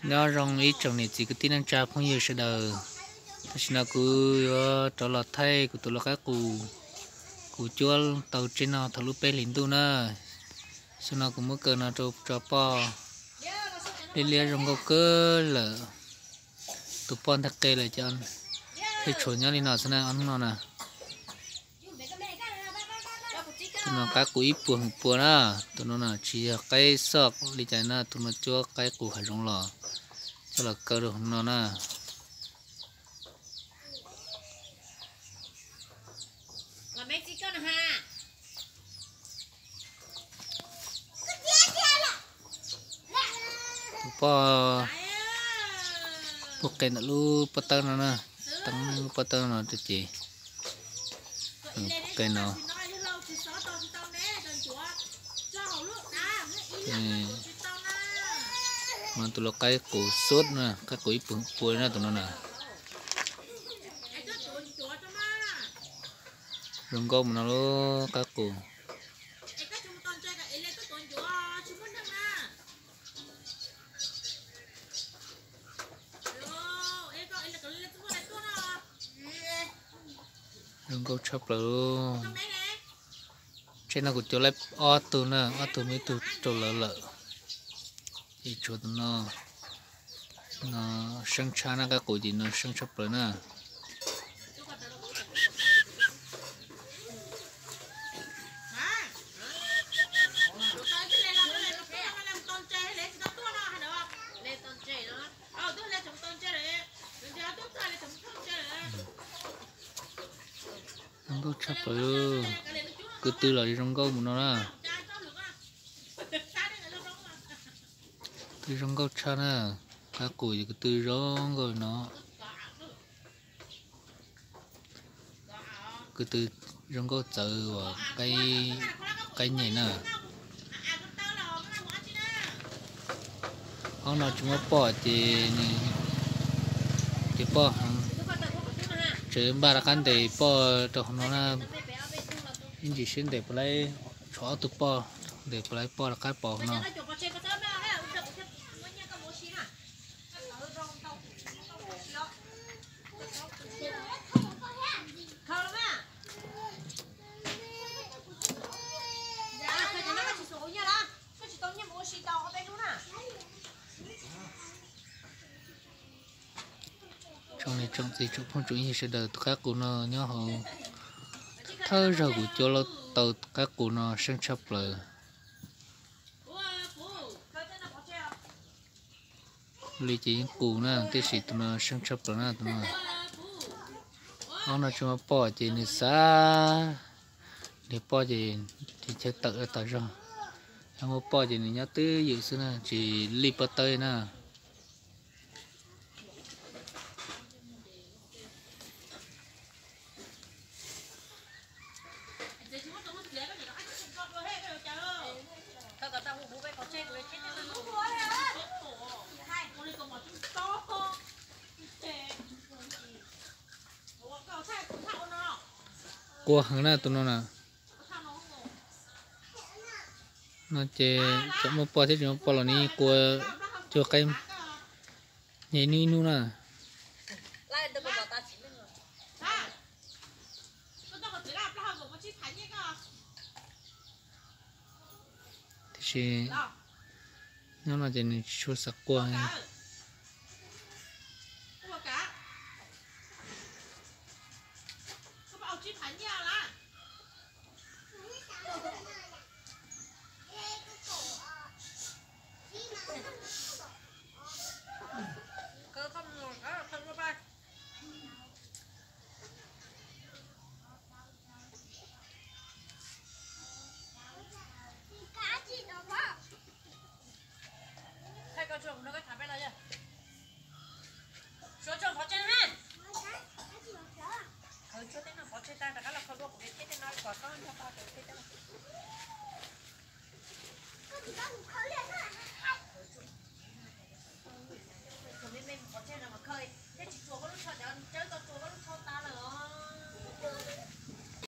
Nyob zoo ib tsoom niam txiv kwv tij neej tsa phooj ywg sawv daws. Tam sim no kuv yuav rov los thaij kuv tus lau qaib qus kuv cuab tau tseg no thaum lub peb hlis ntuj na. Xyoo no kuv muab kaw no rau tso poj liab liab zoo nkauj kawg lawm. Tus poj ntag qe lawm ces thiaj tshuav nyob li no xwb na, ob hnub no na. Tus no qaib qus ib puas hwv pua na. Tus no na tsis yog qaib xoj li cas na, tus no cuab qaib qus hav zoov los coj los kaw rau hauv no na. Tus poj puag qe ntawm lub pob tawb no na, teeb lub pob tawb no ces qe no. Mas tus lau qaib qus xub na, qaib qus ib puas pua na tus no na. Zoo nkauj mus no lub qaib qus. Zoo nkauj tshaj plaws. Tseg no kuv cuab laib ob tug na, ob tug muaj ib tug rau lawv lawm. Ces tshuav tus no, no seeb tshaj na, qaib qus ces no seeb tshaj plaws na. Zoo nkauj tshaj plaws, kwv tw los zoo nkauj mus no na. Twb zoo nkauj tshaj na, qaib qus ces kwv tw zoo nkauj no. Kwv tw zoo nkauj txawv uas qaib nyem na. Ob no tsis muaj poj ces nws, ces poj heev, tseem npaj rov qab ntes poj rau hauv no na. Ib ntsis seb ntes puas laib, tshuav ob tug poj, ntes puas laib poj rov qab pov hauv no. Tsoom niam tsoom txiv tsoom phooj tsoom ywg sawv daws, tus qaib qus no nyob hauv thawj zaug kuv cuab tau, qaib qus no seeb tshaj plaws. Li ces yeej qus na, tiam sis tus no seeb tshaj plaws na tus no. Ob no tsis muaj poj ces nws xav, nws poj ces ris chaw tawm tas zog. Yog muaj poj ces nws nyob twj ywm xwb na, tsis lij pob tawb na. Qua heev na tus no na. No ces tseem muaj poj thiab tsis muaj poj los nws qua cuag qaib nyem ib hnub ib hnub na. Tiam sis nyob no ces nws tsis tshua xav qua.